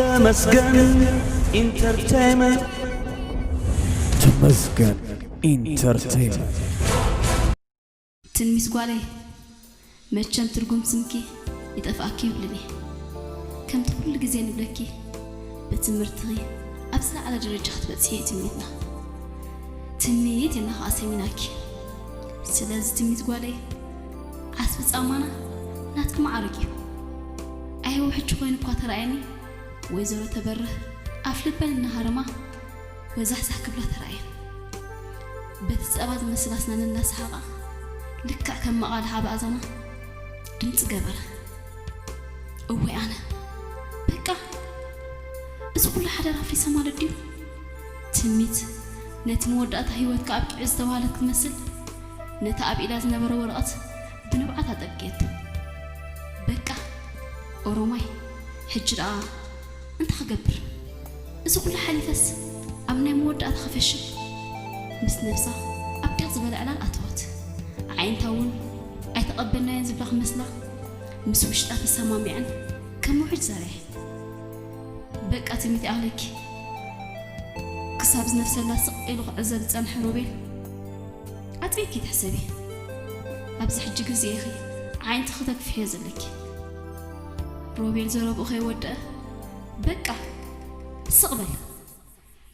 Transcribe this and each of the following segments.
ተመስገን ኢንተርቴይመንት። ተመስገን ኢንተርቴይመንት። ትንሚት ጓለይ፣ መቸም ትርጉም ስምኪ ይጠፍኣኪ ይብልን እየ። ከምቲ ኩሉ ግዜ ንብለኪ፣ ብትምህርትኺ ኣብ ዝለዓለ ደረጃ ክትበጽሒ እዩ ትምኒትና። ትምኒት ኢልና ኸኣ ሰሚናኪ። ስለዚ ትምኒት ጓለይ፣ ዓስቢ ጻማና ናትኪ መዓርግ እዩ። ኣይወ ሕጂ ኮይኑ እኳ ተራእየኒ፣ ወይዘሮ ተበርህ ኣፍ ልበን እናሃረማ ወዛሕዛሕ ክብላ ተራእየን። በቲ ጸባ ዝመስል ኣስናን እናሰሓቓ፣ ልክዕ ከም መቓልሕ ኣብ ኣእዛና ድምጺ ገበረ። እወ ኣነ፣ በቃ፣ እዚ ኩሉ ሓደራ ኣፍሪሰ ማለት ድዩ? ትምኒት ነቲ መወዳእታ ህይወትካ ኣብቂዑ ዝተባህለት ክትመስል፣ ነቲ ኣብ ኢዳ ዝነበረ ወረቐት ብንብዓት ኣጠብቅየቶ። በቃ፣ ኦሮማይ፣ ሕጂ ደኣ እንታይ ክገብር? እዚ ኩሉ ሓሊፈስ ኣብ ናይ መወዳእታ ክፈሽል? ምስ ነብሳ ኣብ ዲቕ ዝበለ ዕላል ኣተወት። ኣዒንታ እውን ኣይተቐበልናዮን ዝብላ ክመስላ፣ ምስ ውሽጣ ተሰማሚዐን ከም ውሕጅ ዘርየ። በቃ ትምኒት ይኣኽለኪ። ክሳብ ዝነፍሰላ ስቕ ኢሉ ክዕዘብ ዝጸንሐ ሮቤል፣ ኣጥቢብኪ ትሕሰቢ። ኣብዚ ሕጂ ግዜ ኢኺ ዓይንትኺ ተግፍሕዮ ዘለኪ። ሮቤል ዘረብኡ ከይወደአ፣ በቃ ስቕ በል።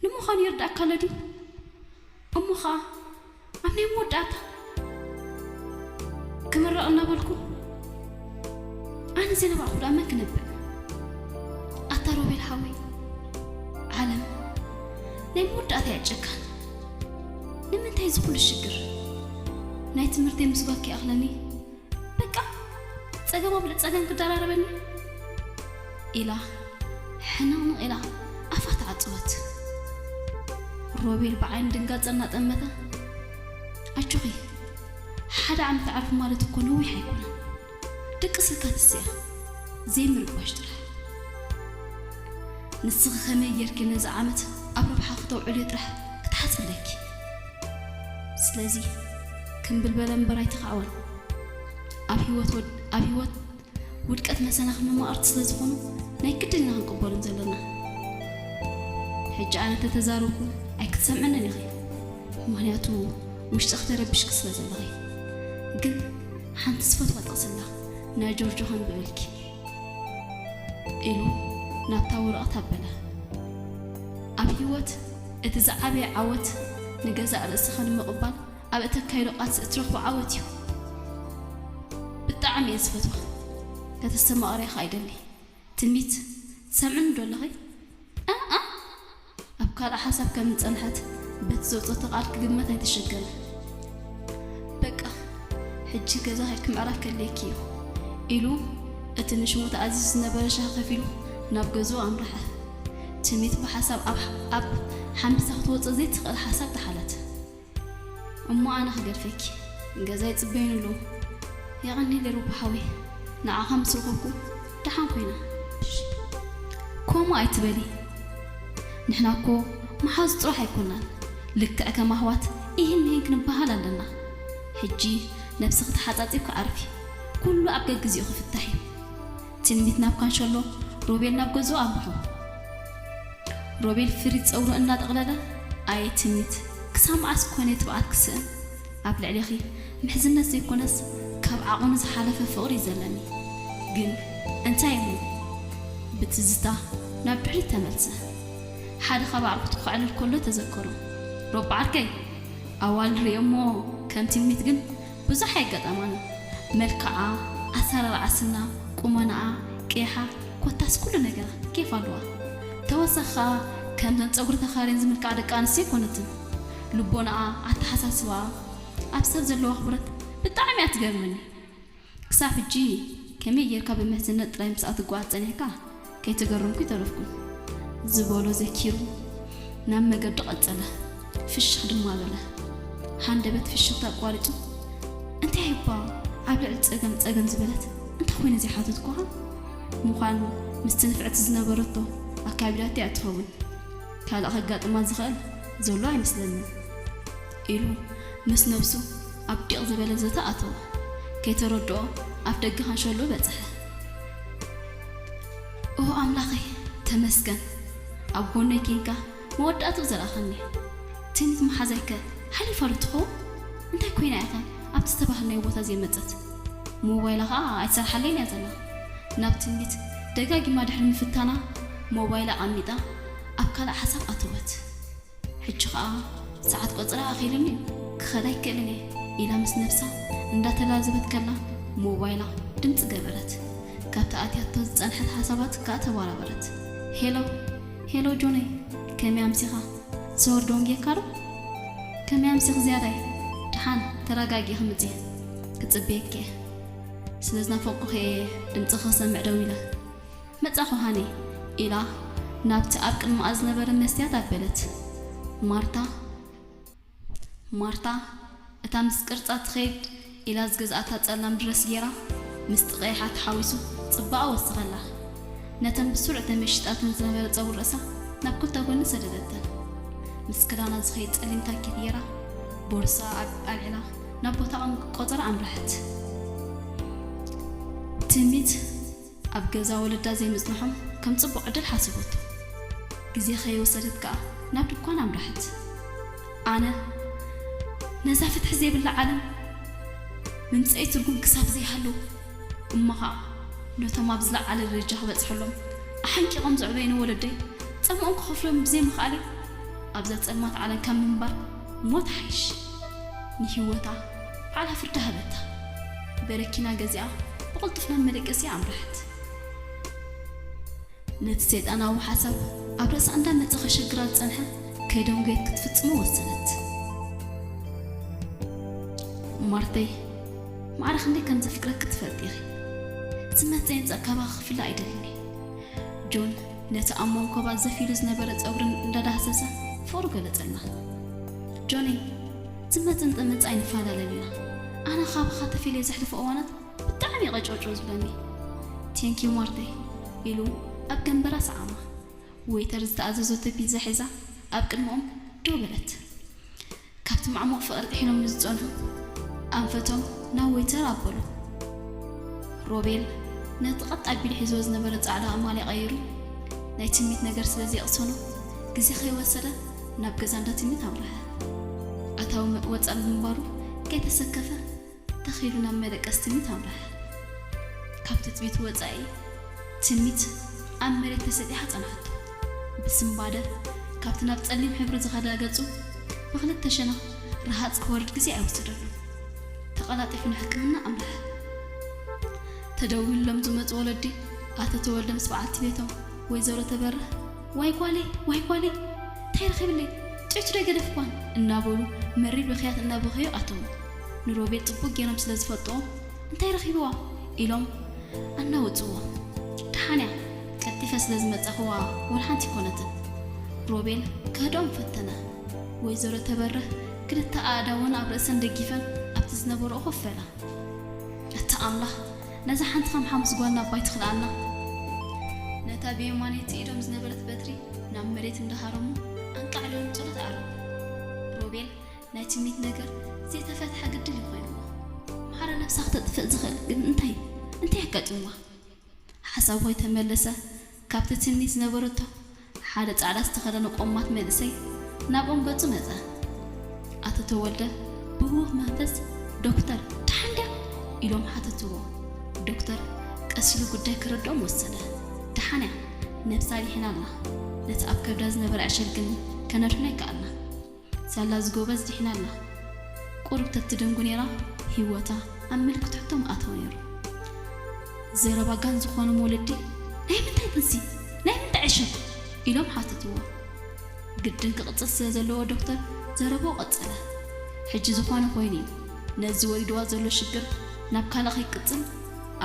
ንምዃኑ ይርድኣካ ኣሎ ድዩ? እሞ ኸኣ ኣብ ናይ መወዳእታ ክምረቕ እናበልኩ ኣነ ዘይነባዕኹ ደኣ መን ክነብዕ? ኣታ ሮቤል ሓወይ፣ ዓለም ናይ መወዳእታ እያ ጨካን። ንምንታይ እዚ ኩሉ ሽግር? ናይ ትምህርተይ ምስጓግ ከይኣኽለኒ በቃ ጸገም ኣብ ልዕሊ ጸገም ክደራረበኒ ኢላ ሕንቕንቕ ኢላ ኣፋ ተዓጸወት። ሮቤል ብዓይኒ ድንጋጸ እናጠመተ ኣጆኺ፣ ሓደ ዓመት ዓርፊ ማለት እኮ ነዊሕ ኣይኮነን። ደቂ ስልካ ትስያ ዘይምርባሽ ጥራሕ። ንስኺ ከመይ ጌርኪ ነዚ ዓመት ኣብ ረብሓ ክተውዕልዮ ጥራሕ ክትሓስቢ ኣለኪ። ስለዚ ክምብል በለ እምበር ኣይተኻዕወን። ኣብ ህይወት ወድ ኣብ ህይወት ውድቀት መሰናኽል መማቕርቲ ስለ ዝኾኑ ናይ ግድን ኢና ክንቅበሎም ዘለና። ሕጂ ኣነ ተተዛረብኩ ኣይክትሰምዕንን ኢኺ፣ ምኽንያቱ ውሽጥኺ ተረቢሽኪ ስለ ዘለኺ። ግን ሓንቲ ዝፈትዋ ጥቕሲ ኣላ፣ ናይ ጆርጆ ከንብበልኪ ኢሉ ናብታ ወረቐት ኣበለ። ኣብ ህይወት እቲ ዝዓበየ ዓወት ንገዛእ ርእስኻ ንምቕባል ኣብ እተካይዶ ቃልሲ እትረኽቦ ዓወት እዩ። ብጣዕሚ እየ ዝፈትዋ። ከተስተማቕርያ ኸኣ ይደሊ። ትምኒት፣ ትሰምዕኒ ዶ ኣለኺ? ኣኣ! ኣብ ካልእ ሓሳብ ከም ዝጸንሐት በቲ ዘውጸቶ ቃል ክግመት ኣይተሸገረን። በቃ፣ ሕጂ ገዛኺ ምዕራፍ ከድልየኪ እዩ፣ ኢሉ እቲ ንሽሙ ተኣዚዙ ዝነበረ ሻሂ ከፊሉ ናብ ገዝኡ ኣምርሐ። ትምኒት ብሓሳብ ኣብ ኣብ ሓምቢሳ ክትወጽእ ዘይትኽእል ሓሳብ ደሓነት። እሞ ኣነ ክገድፈኪ፣ ገዛ ይጽበዩኒ ኣለዉ። የቐንየለይ ሮቢ ሓወይ፣ ንዓኻ ምስ ረኸብኩ ደሓን ኮይነ። ከምኡ ኣይትበሊ። ንሕና እኮ መሓዙት ጥራሕ ኣይኮናን፣ ልክዕ ከም ኣሕዋት ኢሂን ምሂን ክንበሃል ኣለና። ሕጂ ነብስኺ ተሓጻጺብኪ ዓርፊ፣ ኩሉ ኣብ ገግዜኡ ክፍታሕ እዩ። ትምኒት ናብ ካንሸሎ፣ ሮቤል ናብ ገዝኡ ኣምርሑ። ሮቤል ፍሪዝ ጸጉሩ እናጠቕለለ፣ ኣየ ትምኒት፣ ክሳብ መዓስ ኮን እየ ትብዓት ክስእን? ኣብ ልዕሌኺ ምሕዝነት ዘይኮነስ ካብ ዓቕኑ ዝሓለፈ ፍቕሪ እዩ ዘለኒ። ግን እንታይ እሞ? ብትዝታ ናብ ድሕሪት ተመልሰ። ሓደ ካብ ኣዕሩኽቱ ከዕልል ከሎ ተዘከሮ። ሮቢ ዓርከይ፣ ኣዋልድ ርእየ እሞ ከም ትምኒት ግን ብዙሕ ኣየጋጠማን። መልክዓ፣ ኣሰራርዓ ስና፣ ቁመናኣ፣ ቂሓ፣ ኮታስ ኩሉ ነገራ ኬፍ ኣለዋ። ተወሳኺ ከኣ ከምዘን ጸጉሪ ተኻርየን ዝምልክዓ ደቂ ኣንስትዮ ኣይኮነትን። ልቦናኣ፣ ኣተሓሳስባኣ፣ ኣብ ሰብ ዘለዋ ኣኽብሮት ብጣዕሚ እያ ትገርመኒ። ክሳብ ሕጂ ከመይ ጌርካ ብምሕዝነት ጥራይ ምስኣ ትጓዓዝ ጸኒሕካ ከይተገረምኩ ኣይተረፍኩን። ዝበሎ ዘኪሩ ናብ መገዱ ቀጸለ። ፍሽኽ ድማ በለ። ሃንደበት ፍሽኽታ ኣቋሪጹ፣ እንታይ እባ ኣብ ልዕሊ ጸገም ጸገም ዝበለት እንታይ ኮይነ ዘይሓተትኩኻ? ምዃን ምስቲ ንፍዕቲ ዝነበረቶ ኣካቢዳቶ እያ ትኸውን። ካልእ ከጋጥማ ዝኽእል ዘሎ ኣይመስለንን ኢሉ ምስ ነብሱ ኣብ ዲቕ ዝበለ ዘተ ኣተወ። ከይተረድኦ ኣፍ ደገ ካንሸሎ በጽሐ። ኦ ኣምላኸይ፣ ተመስገን፣ ኣብ ጎነይ ኬንካ መወዳእትኡ ዘርኣኻኒ። ትምኒት መሓዛይከ ሓሊፋ ዶ ትኸውን? እንታይ ኮይና ኢኻ ኣብቲ ዝተባህልናዮ ቦታ ዘይመጸት? ሞባይላ ኸኣ ኣይትሰርሓለይን እያ ዘላ። ናብ ትምኒት ደጋጊማ ድሕሪ ምፍታና፣ ሞባይላ ኣቐሚጣ ኣብ ካልእ ሓሳብ ኣተወት። ሕጂ ኸኣ ሰዓት ቆጽራ ኣኺሉኒ እዩ፣ ክኸድ ኣይክእልን እየ ኢላ ምስ ነብሳ እንዳተላዘበት ከላ፣ ሞባይላ ድምጺ ገበረት። ካብቲ ኣትያቶ ዝጸንሐት ሓሳባት ከኣ ተባራበረት። ሄሎ፣ ሄሎ ጆነይ፣ ከመይ ኣምሲኻ? ሰወር ደንጉየካ ዶ? ከመይ ኣምሲኺ ዝያዳይ? ደሓን ተረጋጊ፣ ክምጺ ክጽበየኪ እየ። ስለ ዝናፈቅኩኺ እየ ድምጽኺ ክሰምዕ ደው ኢለ። መጻኹ ሃኒ ኢላ ናብቲ ኣብ ቅድመኣ ዝነበረ መስትያት ኣበለት። ማርታ፣ ማርታ እታ ምስ ቅርጻ ትኸይድ ኢላ ዝገዝኣታ ጸላም ድረስ ጌራ ምስቲ ቀይሓ ተሓዊሱ ጽባቐ ወሰኸላ። ነተን ብስሩዕ ተመሺጣተን ዝነበረ ጸጉሪ ርእሳ ናብ ክልተ ጎኒ ሰደደተን። ምስ ክዳና ዝኸይድ ጸሊም ታኬት ጌራ ቦርሳ ኣብ ኣልዒላ ናብ ቦታ ቆጸራ ኣምረሐት። ትምኒት ኣብ ገዛ ወለዳ ዘይምጽንሖም ከም ጽቡቕ ዕድል ሓሰበቶ። ግዜ ከይወሰደት ከኣ ናብ ድኳን ኣምረሐት። ኣነ ነዛ ፍትሒ ዘይብላ ዓለም ምምጸኢ ትርጉም ክሳብ ዘይሃለዉ፣ እሞ ኸኣ ነቶም ኣብ ዝለዓለ ደረጃ ክበጽሐሎም ኣሓንቂቖም ዘዕበዩኒ ወለደይ ጸምኦም ክኸፍሎም ብዘይምኽኣለይ፣ ኣብዛ ጸልማት ዓለም ካብ ምንባር ሞት ይሓይሽ። ንህይወታ ባዕላ ፍርዲ ሃበታ። በረኪና ገዚኣ ብቕልጡፍ ናብ መደቀሲኣ ኣምርሐት። ነቲ ሰይጣናዊ ሓሳብ ኣብ ርእሳ እንዳመጸ ከሸግራ ዝጸንሐ ከይደንጎየት ክትፍጽሞ ወሰነት። ማርተይ፣ ማዕረ ክንደይ ከም ዘፍቅረኪ ትፈልጢ ኢኺ። ዝመጽእ ይምጻእ ካባኺ ክፍለ ኣይደልን እየ። ጆን ነቲ ኣብ መንኮባ ዘፍ ኢሉ ዝነበረ ጸጉሪ እንዳዳህሰሰ ፍቕሩ ገለጸላ። ጆነይ፣ ዝመጽእ እንተመጽእ ኣይንፈላለን ኢና። ኣነ ካባኻ ተፈልየ ዘሕልፎ እዋናት ብጣዕሚ እዩ ቀጭወጭው ዝብለኒ። ቴንኪዩ ማርተይ፣ ኢሉ ኣብ ገንበራ ሰዓማ። ዌይተር ዝተኣዘዘቶ ፒዛ ሒዛ ኣብ ቅድመኦም ደው በለት። ካብቲ ማዕሙቕ ፍቕሪ ጥሒሎም ንዝጸንሑ ኣንፈቶም ናብ ዌይተር ኣበሉ። ሮቤል ነቲ ቀጥ ኣቢሉ ሒዝዎ ዝነበረ ጻዕዳ ኣማልያ ቀይሩ፣ ናይ ትምኒት ነገር ስለ ዘየቕሰኖ፣ ግዜ ከይወሰደ ናብ ገዛ እንዳ ትምኒት ኣምርሐ። ኣታዊ ወጻኢ ብምንባሩ ከይተሰከፈ፣ ተኺሉ ናብ መደቀሲ ትምኒት ኣምርሐ። ካብ ትጽቢቱ ወጻኢ፣ ትምኒት ኣብ መሬት ተሰጢሓ ጸንሓቶ። ብስንባደ ካብቲ ናብ ጸሊም ሕብሪ ዝኸደ ገጹ ብኽልተ ሸነኽ ረሃጽ ክወርድ ግዜ ኣይወሰደሉን። ተቐላጢፉ ንሕክምና ኣምርሐ። ተደዊሉሎም ዝመጹ ወለዲ ኣቶ ተወልደ ምስ በዓልቲ ቤቶም ወይዘሮ ተበርህ፣ "ዋይ ጓለይ፣ ዋይ ጓለይ፣ እንታይ ረኺብለይ? ጥዑይ ዶ ኣይገደፍኳን?" እናበሉ መሪር ብኽያት እናበኸዩ ኣተዉ። ንሮቤል ጽቡቕ ገይሮም ስለ ዝፈልጥዎ፣ "እንታይ ረኺብዋ?" ኢሎም ኣናውጽዎ። "ደሓን እያ፣ ቀልጢፈ ስለ ዝመጻኽዋ ዋላ ሓንቲ ኣይኮነትን።" ሮቤል ከህድኦም ፈተነ። ወይዘሮ ተበርህ ክልተ ኣእዳወን ኣብ ርእሰን ደጊፈን ኣብቲ ዝነበርኦ ኮፍ በላ። "ኣታ ኣምላኽ፣ ነዛ ሓንቲ ከም ሓሙስ ጓልና እባ ኣይትኽልኣና።" ነታ ብየማነይቲ ኢዶም ዝነበረት በትሪ ናብ መሬት እንዳሃረሙ ኣንቃዕሪሮም ጸሎት ኣዕረጉ። ሮቤል ናይ ትምኒት ነገር ዘይተፈትሐ ግድል እዩ ኮይንዎ። ማዕረ ነብሳ ክተጥፍእ ዝኽእል ግን እንታይ፣ እንታይ ኣጋጢምዋ? ሓሳቡ ከይተመለሰ፣ ካብቲ ትምኒት ዝነበረቶ ሓደ ጻዕዳ ዝተኸደነ ቆማት መንእሰይ ናብኦም ገጹ መጸ። ኣቶ ተወልደ ብህዉኽ መንፈስ፣ "ዶክተር፣ ደሓን ድያ?" ኢሎም ሓተትዎ። ዶክተር ቀስ ኢሉ ጉዳይ ክረድኦም ወሰነ። "ደሓን እያ፣ ነብሳ ኣድሒና ኣላ። ነቲ ኣብ ከብዳ ዝነበረ ዕሸል ግን ከነድሕኖ ኣይከኣልናን። ሳላ እዚ ጎበዝ ድሒና ኣላ። ቁሩብ ተትደንጉ ነይራ፣ ህይወታ ኣብ ምልክት ሕቶ ምኣተወ ነይሩ።" ዘረባ ጋን ዝኾኖም ወለዲ፣ "ናይ ምንታይ ጥንሲ? ናይ ምንታይ ዕሸል?" ኢሎም ሓተትዎ። ግድን ክቕጽል ስለ ዘለዎ ዶክተር ዘረባኡ ቀጸለ። "ሕጂ ዝኾነ ኮይኑ እዩ። ነዚ ወሪድዋ ዘሎ ሽግር ናብ ካልእ ከይቅጽል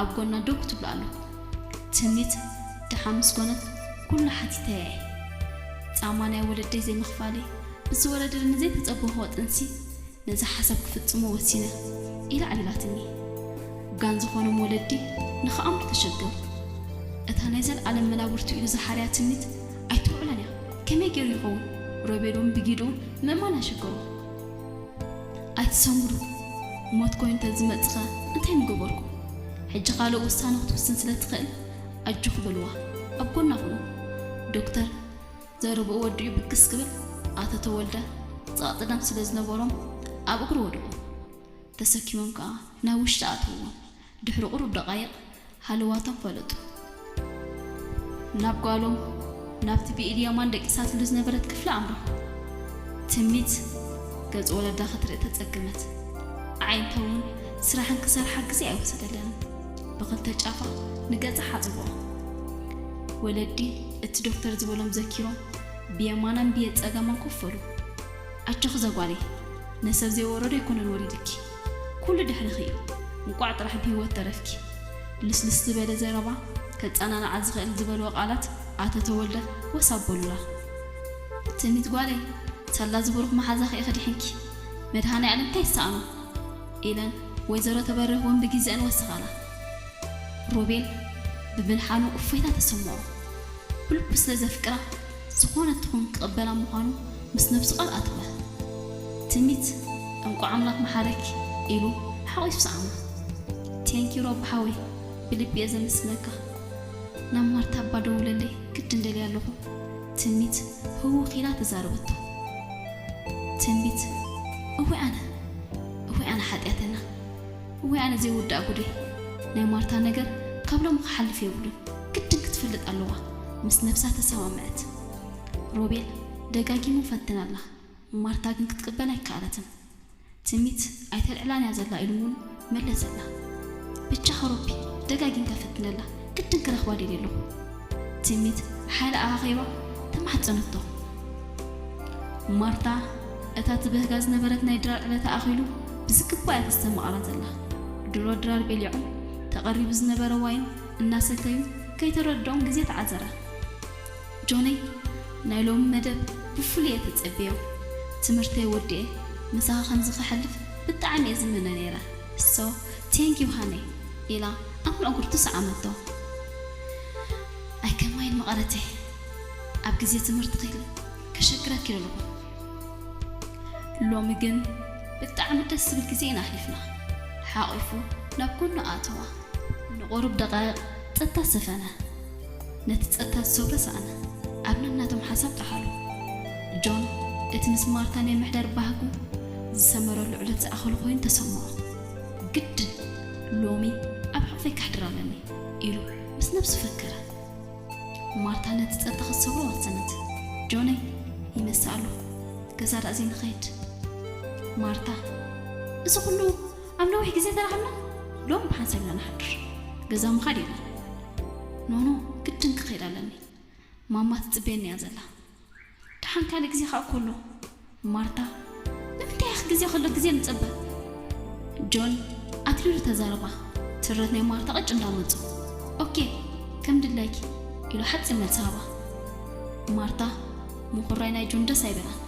ኣብ ጎና ደው ክትብሉ ኣለኩም። ትምኒት ደሓን ምስ ኮነት ኩሉ ሓቲተያ እየ። ጻማ ናይ ወለደይ ዘይምኽፋለይ፣ ብዝወረደኒ ዘይተጸበኽዎ ጥንሲ ነዚ ሓሳብ ክፍጽሞ ወሲነ" ኢላ ኣዕሊላትኒ። ጋን ዝኾኖም ወለዲ ንኽኣምኑ ተሸገሩ። እታ ናይ ዘልኣለም መናብርቱ ኢሉ ዝሓርያ ትምኒት ኣይትውዕሎን እያ። ከመይ ገይሩ ይኸውን? ሮቤል እውን ብጊድኡ ምእማን ኣሸገሮ። "ኣይትሰንብዱ፣ ሞት ኮይኑ እንተዝመጽኸ እንታይ ምገበርኩም? ሕጂ ካልእ ውሳነ ክትውስን ስለ ትኽእል ኣጆኹ በልዋ፣ ኣብ ጎና ኩኑ። ዶክተር ዘረብኡ ወዲኡ ብግስ ክብል፣ ኣቶ ተወልደ ጸቕጢ ደም ስለ ዝነበሮም ኣብ እግሩ ወደቑ። ተሰኪሞም ከኣ ናብ ውሽጢ ኣእተውዎም። ድሕሪ ቁሩብ ደቓይቕ ሃለዋቶም ፈለጡ። ናብ ጓሎም፣ ናብቲ ብኢድ የማን ደቂሳትሉ ዝነበረት ክፍሊ ኣምርሑ። ትምኒት ገጽ ወለዳ ክትርኢ ተጸገመት። ኣዒንታ እውን ስራሕን ክሰርሓ ግዜ ኣይወሰደለንን። ብኽልተ ጫፋ ንገጻ ሓጽቦ። ወለዲ እቲ ዶክተር ዝበሎም ዘኪሮም ብየማናን ብየጸጋማን ኮፍ በሉ። ኣጆኺ ዘጓለይ፣ ነሰብ ዘይወረዶ ኣይኮነን ወሪድኪ። ኩሉ ድሕሪኺ እዩ። እንቋዕ ጥራሕ ብህይወት ተረፍኪ። ልስልስ ዝበለ ዘረባ ከጸናንዓ ዝኽእል ዝበልዎ ቃላት ኣቶ ተወልደ ወስ ኣበሉላ። ትምኒት ጓለይ፣ ሳላ ዝብሩኽ መሓዛኺ ኢኺ ድሒንኪ። መድሃኔ ኣለም እንታይ ይሰኣኖ? ኢለን ወይዘሮ ተበርህ እውን ብግዜአን ወሰኻላ። ሮቤል ብምድሓኑ እፎይታ ተሰምዖ። ብልቡ ስለ ዘፍቅራ፣ ዝኾነ ትኹን ክቕበላ ምዃኑ ምስ ነብሱ ቃል ኣተወ። ትምኒት፣ እንቋዕ ኣምላኽ መሓረኪ ኢሉ ሓቒፉ ሰዓማ። ቴንኪ ሮቢ ሓወይ፣ ብልቢ እየ ዘመስግነካ። ናብ ማርታ እባ ደውለለይ፣ ግድን ደልያ ኣለኹ። ትምኒት ህውኽ ኢላ ተዛረበቶ። ትምኒት፣ እወ ኣነ፣ እወ ኣነ ሓጢኣተኛ፣ እወ ኣነ ዘይውዳእ ጉደይ። ናይ ማርታ ነገር ካብ ሎሚ ክሓልፍ የብሉን፣ ግድን ክትፈልጥ ኣለዋ። ምስ ነብሳ ተሰማምዐት። ሮቤል ደጋጊሙ ፈተናላ፣ ማርታ ግን ክትቅበል ኣይከኣለትን። ትምኒት ኣይተልዕላን እያ ዘላ ኢሉ እውን መለሰላ። ብቻ ሮቢ ደጋጊምካ ፈትነላ፣ ግድን ክረኽባ ደልየ ኣለኹ። ትምኒት ሓይሊ ኣኻኺባ ተማሕጸነቶ። ማርታ እታ ትብህጋ ዝነበረት ናይ ድራር ዕለታ ኣኺሉ ብዝግባእ እያ ተስተማቕራ ዘላ። ድሮ ድራር በሊዖም ተቐሪቡ ዝነበረ ዋይን እናሰተዩ ከይተረድኦም ግዜ ተዓዘረ። ጆነይ፣ ናይ ሎሚ መደብ ብፍሉይ እየ ተጸብዮ። ትምህርተይ ወዲኤ ምሳኻ ከምዚ ከሕልፍ ብጣዕሚ እየ ዝምነ ነይረ። So thank you ሃነይ ኢላ ኣብ ምዕጉርቱ ሰዓመቶ። ኣይከማይን መቐረተይ፣ ኣብ ግዜ ትምህርቲ ኺል ከሸግረኪ ኣለኹ። ሎሚ ግን ብጣዕሚ ደስ ዝብል ግዜ ኢና ኣሕሊፍና። ሓቒፉ ናብ ጎኑ ኣተዋ። ንቑሩብ ደቓይቕ ጸጥታ ሰፈነ። ነቲ ጸጥታ ዝሰብሮ ሰኣነ። ኣብ ነናቶም ሓሳብ ጠሓሉ። ጆን እቲ ምስ ማርታ ናይ ምሕዳር ባህጉ ዝሰመረሉ ዕለት ዝኣኸለ ኮይኑ ተሰምዖ። ግድን ሎሚ ኣብ ሕቑፈይ ከሕድር ኣለኒ ኢሉ ምስ ነብሱ ፈከረ። ማርታ ነቲ ጸጥታ ክትሰብሮ ወሰነት። ጆነይ፣ ይመስ ኣሎ፣ ገዛ ደኣ ዘይንኸይድ። ማርታ፣ እዚ ኩሉ ኣብ ነዊሕ ግዜ ተራኸብና ሎም ብሓንሳብ ኢና ንሓድር። ገዛ ምኻድ የለን። ኖኖ፣ ግድን ክኸይድ ኣለኒ። ማማ ትጽበየኒ እያ ዘላ። ደሓን ካልእ ግዜ ከኣ እኮ ኣሎ። ማርታ፣ ንምንታይ ኢኺ ግዜ ከሎ ግዜ ንጽበ? ጆን ኣትሪሩ ተዛረባ። ትረት ናይ ማርታ ቅጭ እንዳመጹ። ኦኬ፣ ከም ድላይኪ ኢሉ ሓጺር መልሲ ሃባ። ማርታ፣ ምኹራይ ናይ ጆን ደስ ኣይበላን።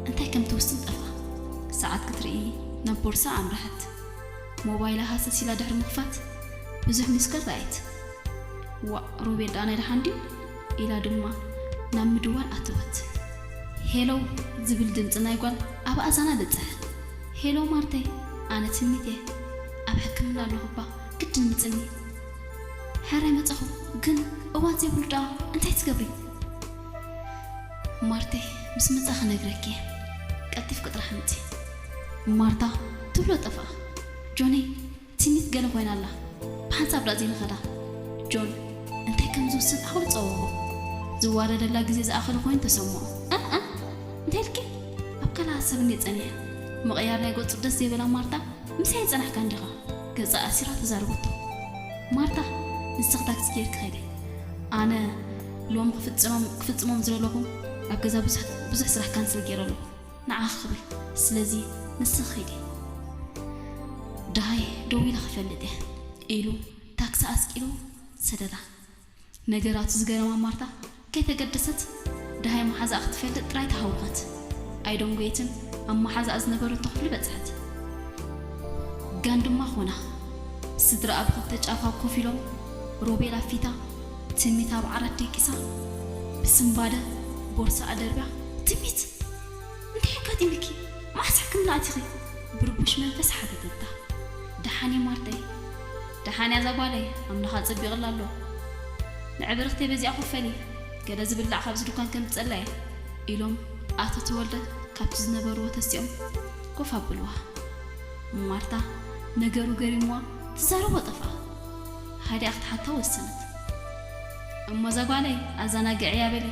እንታይ ከም ትውስን ጠፍኣ። ሰዓት ክትርኢ ናብ ቦርሳ ኣምርሐት። ሞባይላ ሃሰስ ኢላ ድሕሪ ምኽፋት ብዙሕ ሚስኮል ረኣየት። ዋእ፣ ሮቤል ደኣ ናይ ደሓን ድዩ? ኢላ ድማ ናብ ምድዋል ኣተወት። ሄሎ ዝብል ድምጺ ናይ ጓል ኣብ ኣእዛና በጽሐ። ሄሎ ማርተይ፣ ኣነ ትምኒት እየ። ኣብ ሕክምና ኣለኹ እባ፣ ግድን ምጽኒ። ሕራይ መጻኹ፣ ግን እዋን ዘይብሉ ደኣ እንታይ ትገብሪ? ማርተይ፣ ምስ መጻ ክነግረኪ እየ። ቀልጢፍኪ ጥራሕ ምጺ። ማርታ ትብሎ ጠፍኣ። ጆነይ፣ ትምኒት ገለ ኮይና ኣላ። ብሓንሳብ ደኣ ዘይንኸዳ። ጆን እንታይ ከም ዝውስን ኣኹል ጸወቦ። ዝዋረደላ ግዜ ዝኣኸለ ኮይኑ ተሰምዖ። እ፣ እ፣ እንታይ ኢልኪ? ኣብ ካልእ ሰብ እንድየ ጸኒሐ። ምቕያር ናይ ገጹ ደስ ዘይበላ ማርታ፣ ምሳይ ጸናሕካ እንዲኻ? ገጻ ኣሲራ ተዛረበቶ። ማርታ፣ ንስኺ ታክሲ ጌርኪ ኸይዲ። ኣነ ሎሚ ክፍጽሞም፣ ክፍጽሞም ዝደለኹ ኣብ ገዛ ብዙሕ፣ ብዙሕ ስራሕ ካንስል ገይረ ኣለኹ። ንዓኺ ክብል። ስለዚ ንስኺ ኺዲ። ደሃይ ደዊለ ክፈልጥ እየ ኢሉ ታክሲ ኣስቂሉ ሰደዳ። ነገራቱ ዝገረማ ማርታ ከይተገደሰት ደሃይ መሓዛኣ ክትፈልጥ ጥራይ ተሃወኸት። ኣይደንጎየትን ኣብ መሓዛኣ ዝነበረቶ ክፍሊ በጽሐት። ጋን ድማ ኾና። ስድራኣ ብኽልተ ጫፋ ኮፍ ኢሎም ሮቤል ኣብ ፊታ ትምኒት ኣብ ዓራት ደቂሳ ብስንባደ ቦርሳኣ ደርብያ ትምኒት እንታይ ኣጋጢምኪ? መዓስ ሕክምና ኣቲኺ? ብርቡሽ መንፈስ ሓተተታ። ደሓን እየ ማርተይ። ደሓን እያ እዛ ጓለይ፣ ኣምላኽ ኣጸቢቕላ ኣሎ። ንዕብርኽተይ በዚኣ ኮፈሊ። ገለ ዝብላዕ ካብዚ ድኳን ከምጽእላ እየ፣ ኢሎም ኣቶ ተወልደ ካብቲ ዝነበርዎ ተሲኦም ኮፍ ኣብልዋ። ማርታ ነገሩ ገሪምዋ ትዛረቦ ጠፍኣ። ሃዲኣ ክትሓታ ወሰነት። እሞ እዛ ጓለይ ኣዘናግዕያ በሊ፣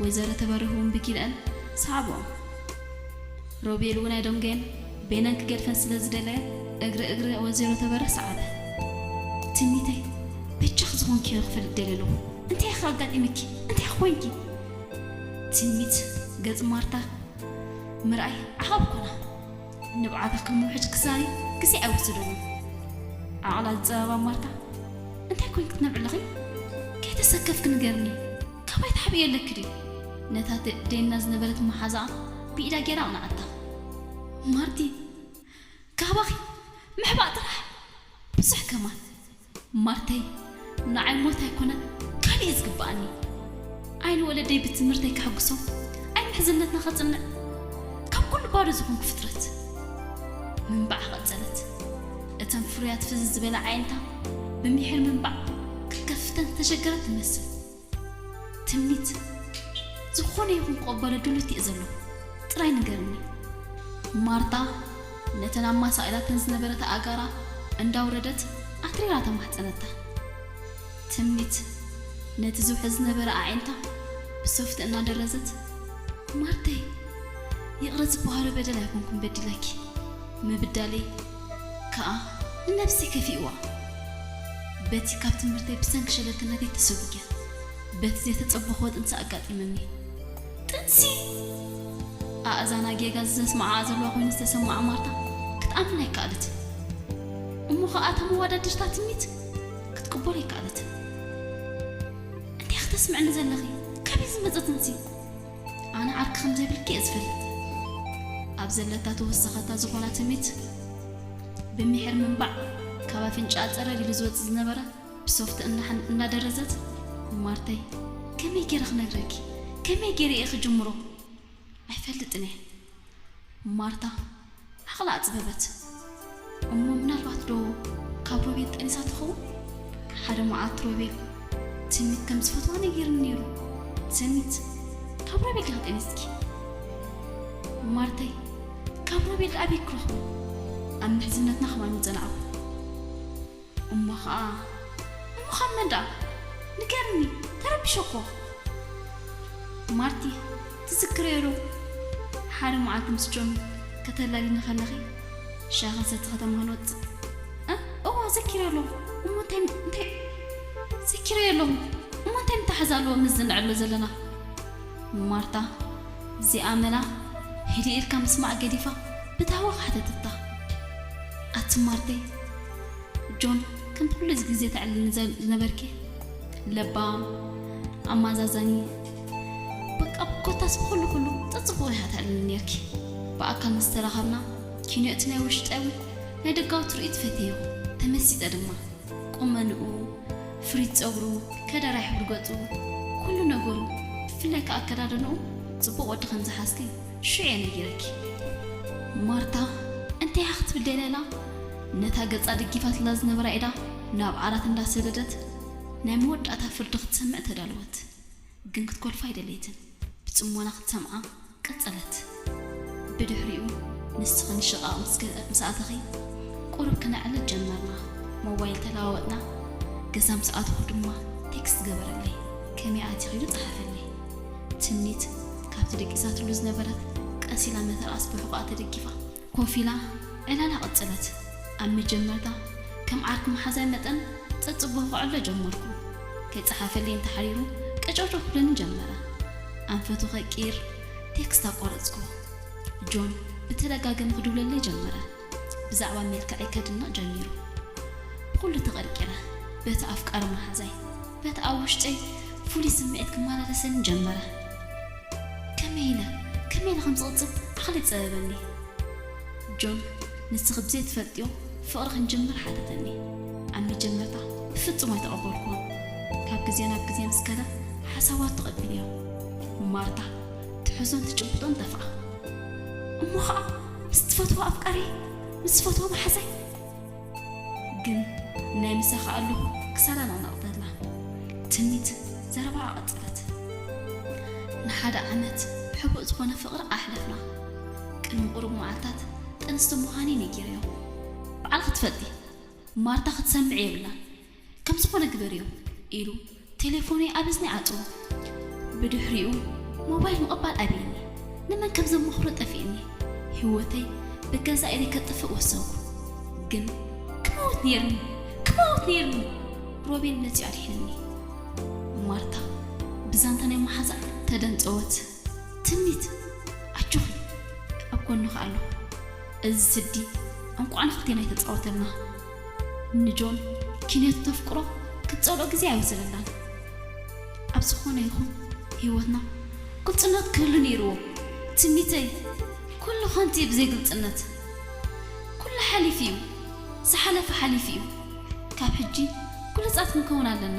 ወይዘሮ ተበርህ እውን ብኪልአን ሰዓብኦም። ሮቤል እውን ኣይደንጎየን፣ በይነን ክገድፈን ስለ ዝደለየ እግሪ እግሪ ወይዘሮ ተበርህ ሰዓበ። ትምኒተይ፣ በጃኺ ዝኾንክዮ ክፈልጥ ደልየ ኣለኹ። እንታይ ኢኺ ኣጋጢምኪ? እንታይ ኢኺ ኮይንኪ? ትምኒት ገጽ ማርታ ምርኣይ ዓቐብ ኮና። ንብዓታ ከም ውሕጅ ክሳሪ ግዜ ኣይወሰደሉን። ዓቕላ ዝጸበባ ማርታ፣ እንታይ ኮይንኪ ትነብዒ ኣለኺ? ከይተሰከፍኪ ንገርኒ። ካባይ ትሓብእዮ ኣለኪ ድዩ? ነታ ደ-፣ ደይና ዝነበረት መሓዛኣ ብኢዳ ገይራ ኣቕንዓታ። ማርቲ፣ ካባኺ ምሕባእ ጥራሕ፣ ብዙሕ ከማን። ማርተይ፣ ንዓይ ሞት ኣይኮነን፣ ካልእ እዩ ዝግብኣኒ። ኣይ ንወለደይ ብትምህርተይ ከሐጉሶም፣ ኣይ ምሕዝነትና ከጽንዕ፣ ካብ ኩሉ ባዶ ዝኾንኩ ፍጥረት። ምንባዓ ቀጸለት። እተን ፍሩያት ፍዝዝ ዝበላ ኣዒንታ ብምሒር ምንባዕ ክትከፍተን ዝተሸገረት ትመስል። ትምኒት፣ ዝኾነ ይኹን ክቕበሎ ድሉት እየ ዘለኹ። ጥራይ ንገርኒ። ማርታ ነተን ኣማሳቒላተን ዝነበረታ ኣእጋራ እንዳውረደት ኣትሪራ ተማሕጸነታ። ትምኒት ነቲ ዝውሕዝ ዝነበረ ኣዒንታ ብሶፍቲ እናደረዘት፣ ማርተይ፣ ይቕረ ዝበሃሎ በደል ኣይኮንኩን በዲለኪ። ምብዳለይ ከኣ ንነብሰይ ከፊእዋ። በቲ ካብ ትምህርተይ ብሰንኪ ሸለልትነተይ ተሰጒገ። በቲ ዘይተጸበኽዎ ጥንሲ ኣጋጢመኒ። ጥንሲ! ኣእዛና ጌጋ ዘስምዓኣ ዘለዋ ኮይኑ ዝተሰምዓ ማርታ ክትኣምን ኣይከኣለትን። እሞ ኸኣ እታ መወዳድርታ ትምኒት ክትቅበሎ ኣይከኣለትን። እንታይ ኢኺ ተስምዕኒ ዘለኺ? ካበይ ዝመጸ ጥንሲ? ኣነ ዓርኪ ከም ዘይብልኪ እየ ዝፈልጥ። ኣብ ዘለታ ተወሰኸታ ዝኾና ትምኒት ብምሒር ምንባዕ ካብ ኣፍንጫኣ ጸረር ኢሉ ዝወጽእ ዝነበረ ብሶፍቲ እናሓን-፣ እናደረዘት፣ ማርተይ፣ ከመይ ገይረ ክነግረኪ? ከመይ ገይረ እየ ክጅምሮ? ኣይፈልጥን እየ። ማርታ ዓቕላ ኣጽበበት። እሞ ምናልባት ዶ ካብ ሮቤል ጠኒሳ ትኸውን? ሓደ መዓልቲ ሮቤል ትምኒት ከም ዝፈትዋ ነጊርኒ ነይሩ። ትምኒት፣ ካብ ሮቤል ዲኻ ጠኒስኪ? ማርተይ፣ ካብ ሮቤል ኣበይ ክረኽቦ? ኣብ ምሕዝነትና ከማን ምጸናዕኩ። እሞ ኸኣ፣ እሞ ካብ መን ደኣ? ንገርኒ፣ ተረቢሸ እኮ። ማርቲ፣ ትዝክርዮ ዶ? ሓደ መዓልቲ ምስ ጆን ከተላልይኒ ከለኺ፣ ሻሂ ክንሰቲ ከተማ ክንወጽእ። እ? እዋ፣ ዘኪረ ኣለኹ። እሞ እንታይ፣ እንታይ፣ ዘኪረዮ ኣለኹ። እሞ እንታይ ምትሓዝ ኣለዎ ምስ ዝንዕሎ ዘለና? ማርታ፣ እዚኣ መላ ህድእ ኢልካ ምስማዕ ገዲፋ ብታህዋኽ ሓተተታ። ኣቲ ማርተይ፣ ጆን፣ ከም ኩሉ ግዜ ተዕልልኒ ዘ-፣ ዝነበርኪ ለባም፣ ኣማዛዛኒ፣ በቃ ኮታስ ብኹሉ ኩሉ ጸጽቡቕ ኢኻ ተዕልልኒ ነርኪ። ብኣካል ምስ ተራኸብና ኪንዮ እቲ ናይ ውሽጣዊ ናይ ደጋዊ ትርኢት ፈትየዮ፣ ተመሲጠ ድማ። ቁመንኡ፣ ፍሪት ጸጉሩ፣ ከደራይ ሕብሪ ገጹ፣ ኩሉ ነገሩ፣ ብፍላይ ከኣ ኣከዳድንኡ ጽቡቕ ወዲ ከም ዝሓዝኪ ሽዑ እየ ነጊረኪ። ማርታ እንታይ ኢያ ክትብል ደልያ ኢላ ነታ ገጻ ደጊፋትላ ዝነበራ ኢዳ ናብ ዓራት እንዳሰደደት ናይ መወዳእታ ፍርዲ ክትሰምዕ ተዳለወት። ግን ክትኮልፋ ኣይደለየትን። ብጽሞና ክትሰምዓ ቀጸለት። ብድሕሪኡ ንስኺ ንሽቓቕ ምስ ገ-፣ ምስ ኣተኺ ቁሩብ ክነዕልል ጀመርና። ሞባይል ተለዋወጥና። ገዛ ምስ ኣተኹ ድማ ቴክስት ገበረለይ። ከመይ ኣቲኺ ኢሉ ጸሓፈለይ። ትምኒት ካብቲ ደቂሳትሉ ዝነበረት ቀስ ኢላ መተርኣስ ብሕቖኣ ተደጊፋ ኮፍ ኢላ ዕላላ ቀጸለት። ኣብ መጀመርታ ከም ዓርኪ መሓዛይ መጠን ጸጽቡቑ ከዕሎ ጀመርኩ። ከይጸሓፈልይ እንተሓሪሩ ቀጨውጨው ክብለኒ ጀመረ። ኣንፈቱ ከቂር ቴክስት ኣቋረጽኩ። ጆን ብተደጋጋሚ ክድውለለይ ጀመረ። ብዛዕባ መልክዐይ ከድንቕ ጀሚሩ። ብኹሉ ተቐርቂረ። በቲ ኣፍቃሪ መሓዛይ፣ በቲ ኣብ ውሽጠይ ፍሉይ ስምዒት ክመላለሰኒ ጀመረ። ከመይ ኢለ፣ ከመይ ኢለ ከም ዝቕጽል ዓቕሊ ጸበበኒ። ጆን፣ ንስኺ ብዘይትፈልጥዮ ፍቕሪ ክንጅምር ሓተተኒ። ኣብ መጀመርታ ብፍጹም ኣይተቐበልኩዎን። ካብ ግዜ ናብ ግዜ ምስ ከደ ሓሳባቱ ተቐቢለዮ። ማርታ፣ ትሕዞን ትጭብጦን ጠፍኣ። እሞ ኸኣ ምስ ትፈትዎ ኣፍቃሪ፣ ምስ ትፈትዎ መሓዛይ? ግን ናይ ምሳኻ ኣለኹ ክሳዳ ነቕነቕተላ። ትምኒት ዘረባኣ ቀጸለት። ንሓደ ዓመት ሕቡእ ዝኾነ ፍቕሪ ኣሕለፍና። ቅድሚ ቁሩብ መዓልታት ጥንስቲ ምዃነይ ነጊረዮ። ባዕልኺ ትፈልጢ፣ ማርታ ክትሰምዕ የብላን። ከም ዝኾነ ግበርዮ ኢሉ ቴሌፎነይ ኣብ እዝኒ ዓጽዎ። ብድሕሪኡ ሞባይል ምቕባል ኣብየኒ። ንመን ከም ዘማኽሮ ጠፊእኒ። ህይወተይ ብገዛእ ኢደይ ከጥፍእ ወሰንኩ። ግን ክመውት ነይርኒ፣ ክመውት ነይርኒ። ሮቤል መጺኡ ኣድሒንኒ። ማርታ ብዛንታ ናይ መሓዛ ተደንጸወት። ትምኒት፣ ኣጆኺ፣ ኣብ ጎንኺ ኣለኹ። እዚ ስዲ እንቋዕ ንኽልቴና ኣይተጻወተልና። ንጆን ኪንዮቱ ተፍቅሮ ክትጸልኦ ግዜ ኣይወሰደላን። ኣብ ዝኾነ ይኹን ህይወትና ግልጽነት ክህሉ ነይርዎ። ትምኒተይ፣ ኩሉ ከንቱ እዩ ብዘይ ግልጽነት። ኩሉ ሓሊፉ እዩ፣ ዝሓለፈ ሓሊፉ እዩ። ካብ ሕጂ ግሉጻት ክንከውን ኣለና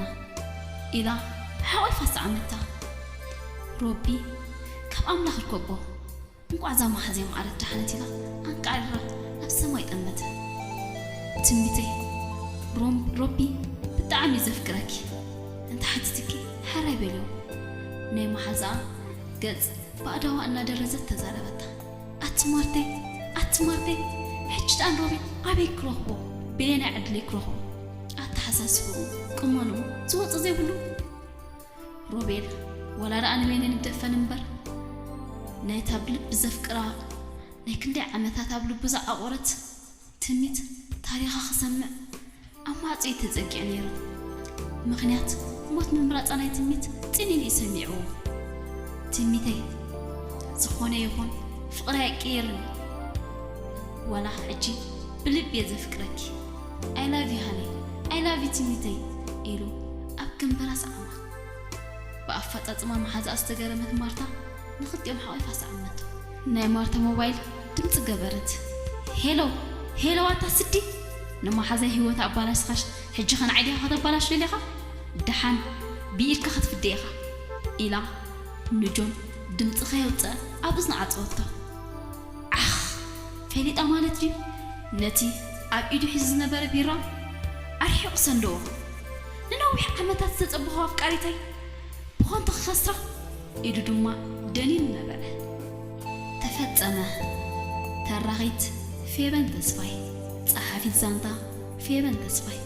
ኢላ ሓቒፋ ሰዓመታ። ሮቢ ካብ ኣምላኽ ርከቦ። እንቋዕ እዛ መሓዛይ ማዕረ ደሓነት ኢላ ኣንቃዕሪራ ናብ ሰማይ ጠመተ። ትምኒተይ፣ ሮም-፣ ሮቢ ብጣዕሚ እዩ ዘፍቅረኪ። እንተ ሓቲትኪ ሕራይ በልዮ። ናይ መሓዛኣ ገጽ ብኣእዳዋ እናደረዘት ተዛረበታ። ኣቲ ማርተይ፣ ኣቲ ማርተይ፣ ሕጂ ደኣ ንሮቤል ኣበይ ክረኽቦ? በየናይ ዕድለይ ክረኽቦ? ኣተሓሳስብኡ፣ ቁመንኡ ዝወጽእ ዘይብሉ። ሮቤል ዋላ ደኣ ንበይነን ይደፈን እምበር፣ ናይታ ብልቢ ዘፍቅራ፣ ናይ ክንደይ ዓመታት ኣብ ልቡ ዝዓቖረት ትምኒት ታሪኻ ክሰምዕ ኣብ ማዕጾ እዩ ተጸጊዑ ነይሩ። ምኽንያት ሞት ምምራጻ ናይ ትምኒት ጽን ኢሉ እዩ ሰሚዕዎ። ትምኒተይ፣ ዝኾነ ይኹን ፍቕሪ ኣይቅየርን እዩ። ዋላ ሕጂ ብልቢ እየ ዘፍቅረኪ። I love you honey፣ I love you ትምኒተይ ኢሉ ኣብ ግንባራ ሰዓማ። ብኣፈጻጽማ መሓዛኣ ዝተገረመት ማርታ ንኽልቲኦም ሓቒፋ ሰዓመቶም። ናይ ማርታ ሞባይል ድምጺ ገበረት። ሄሎ፣ ሄሎ፣ ኣታ ስዲ፣ ንመሓዛይ ህይወታ ኣባላሽኻሽ፣ ሕጂ ኸ ንዓይ ዲኻ ከተባላሽዮ ደሊኻ? ደሓን ብኢድካ ክትፍደ ኢኻ ኢላ ንጆን ድምጺ ከየውጽአ ኣብ እዝኑ ዓጸወቶ። ዓኽ! ፈሊጣ ማለት ድዩ? ነቲ ኣብ ኢዱ ሒዙ ዝነበረ ቢራ ኣርሒቑ ሰንደዎ። ንነዊሕ ዓመታት ዝተጸበኹ ኣፍቃሪተይ ብኸንቱ ክኸስራ? ኢሉ ድማ ደኒኑ ነበረ። ተፈጸመ። ተራኺት ፌበን ተስፋይ። ጸሓፊት ዛንታ ፌበን ተስፋይ።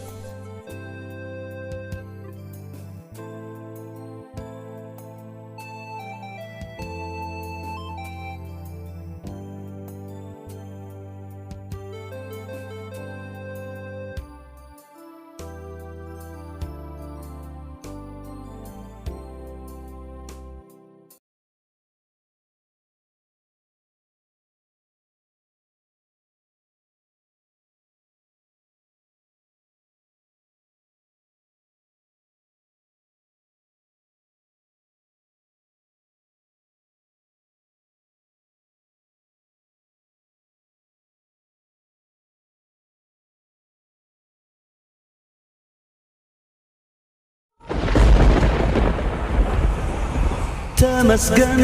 ተመስገን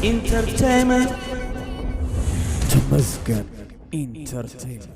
ኢንተርቴይመንት። ተመስገን ኢንተርቴይመንት።